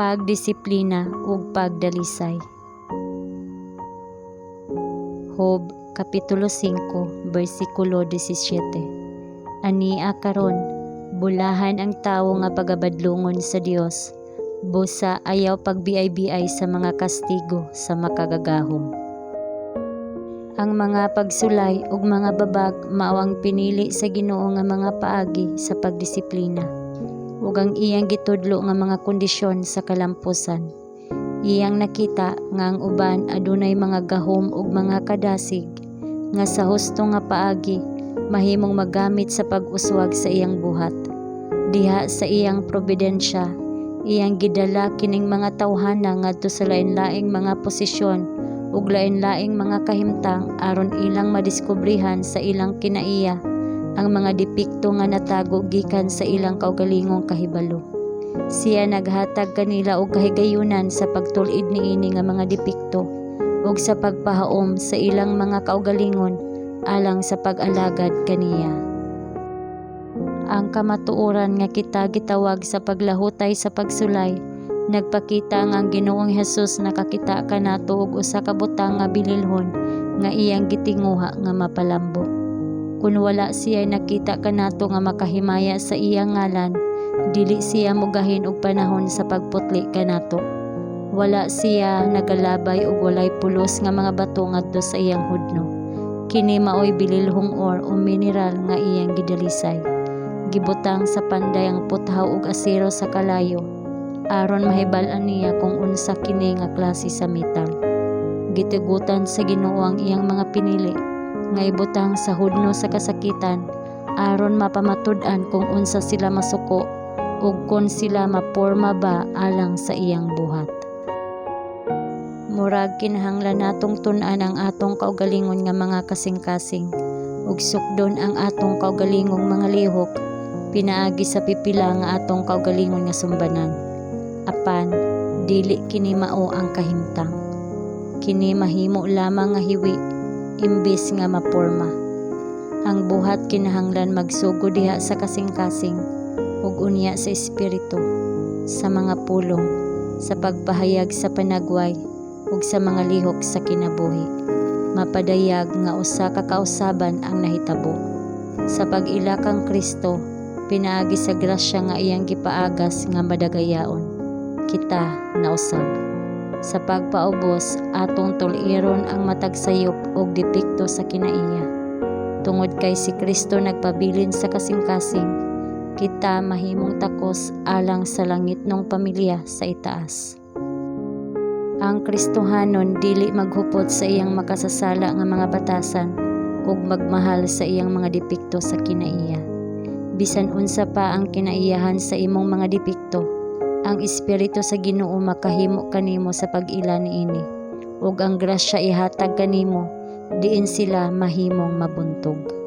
Pagdisiplina ug pagdalisay. Job Kapitulo 5 bersikulo 17. Ania karon, bulahan ang tawo nga pagabadlungon sa Dios, busa ayaw pagbiay-biay sa mga kastigo sa Makagagahom. Ang mga pagsulay ug mga babag mao ang pinili sa Ginoo nga mga paagi sa pagdisiplina ug ang iyang gitudlo nga mga kondisyon sa kalampusan. Iyang nakita nga ang uban adunay mga gahom ug mga kadasig nga sa husto nga paagi mahimong magamit sa pag-uswag sa iyang buhat. Diha sa iyang providensya, iyang gidala kining mga tawhana ngadto sa lain-laing mga posisyon ug lain-laing mga kahimtang aron ilang madiskubrihan sa ilang kinaiya ang mga depekto nga natago gikan sa ilang kaugalingong kahibalo. Siya naghatag kanila og kahigayunan sa pagtul-id niini nga mga depekto ug sa pagpahaom sa ilang mga kaugalingon alang sa pag-alagad kaniya. Ang kamatuoran nga kita gitawag sa paglahutay sa pagsulay nagpakita nga ang Ginoong Hesus nakakita kanato og usa ka butang nga bililhon nga iyang gitinguha nga mapalambo. Kun wala siya nakita kanato nga makahimaya sa iyang ngalan, dili siya mogahin og panahon sa pagputli kanato. Wala siya nagalabay og walay pulos nga mga bato ngadto sa iyang hudno. Kini maoy bililhong ore o mineral nga iyang gidalisay. Gibutang sa panday ang puthaw ug asero sa kalayo aron mahibal-an niya kung unsa kini nga klase sa metal. Gitugutan sa Ginoo ang iyang mga pinili nga ibutang sa hudno sa kasakitan aron mapamatud-an kung unsa sila masuko ug kon sila maporma ba alang sa iyang buhat. Murag kinahanglan natong tun-an ang atong kaugalingon nga mga kasing-kasing ug sukdon ang atong kaugalingong mga lihok pinaagi sa pipila nga atong kaugalingon nga sumbanan. Apan dili kini mao ang kahimtang. Kini mahimo lamang nga hiwi imbes nga maporma. Ang buhat kinahanglan magsugod diha sa kasing-kasing ug unya sa espiritu, sa mga pulong, sa pagpahayag sa panagway ug sa mga lihok sa kinabuhi. Mapadayag nga usa ka kausaban ang nahitabo. Sa pag-ila kang Kristo, pinaagi sa grasya nga iyang gipaagas nga madagayaon, kita nausab. Sa pagpaubos, atong tul-iron ang matag sayop og depekto sa kinaiya. Tungod kay si Kristo nagpabilin sa kasing-kasing, kita mahimong takos alang sa langitnong pamilya sa itaas. Ang Kristohanon dili maghupot sa iyang makasasala nga mga batasan ug magmahal sa iyang mga depekto sa kinaiya. Bisan unsa pa ang kinaiyahan sa imong mga depekto, ang Espiritu sa Ginoo makahimo kanimo sa pag-ila niini, ug ang grasya ihatag kanimo diin sila mahimong mabuntog.